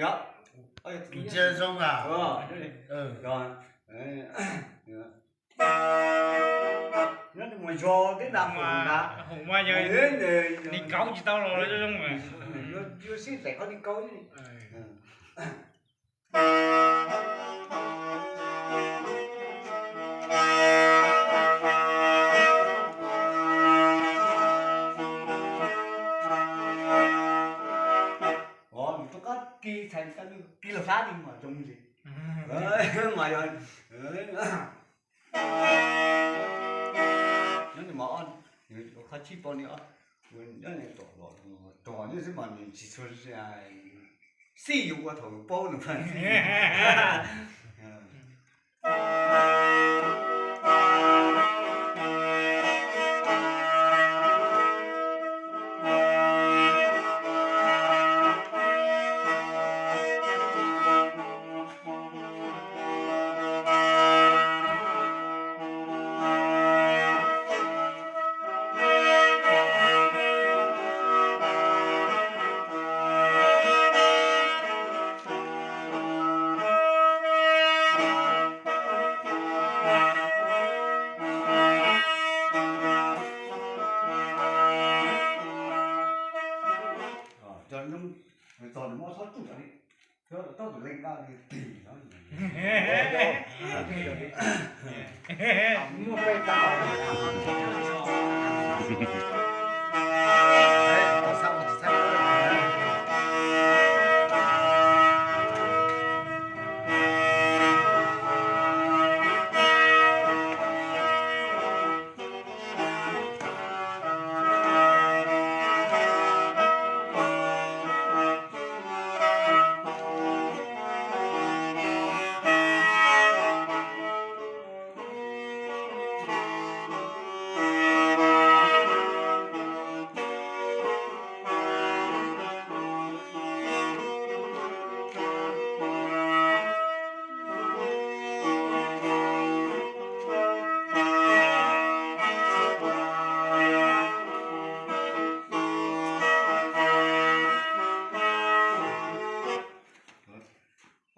Ntsia zoo a. Nyob mus yog tib nta hoom na. Hoom mas yog, nws kauv tsis tau los zoo zoo. Yuav sib daim qhov nws kauv. Nws rov qab kis txhais, kis los sab li mas zoo li. Mas yog nyob ni mas, qhov tsib pab ni, nyob ni, rog nyob xwb mas nws tsis tshua xij yus ua thaum paub nws. Cov nws txog nws muab txhob tsuj li, txhob tus leej daj li tig no.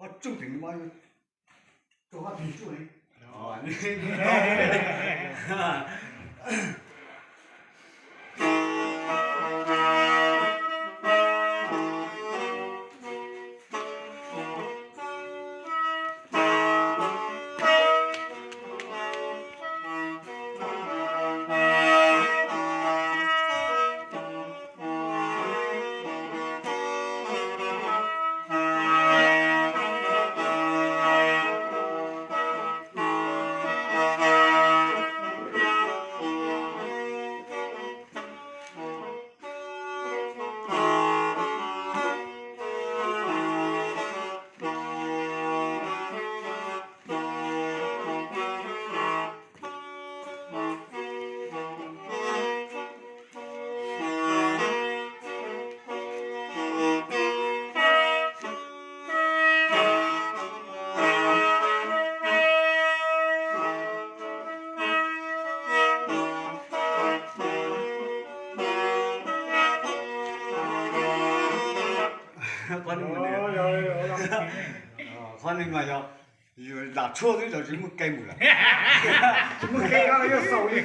Ob tsuj tim no, tsuj ob teg tsuj li. Qhov no mas yog yus lam tshuaj twb tsis muaj kev mus lawm. Tsis muaj kev yuav xaus li.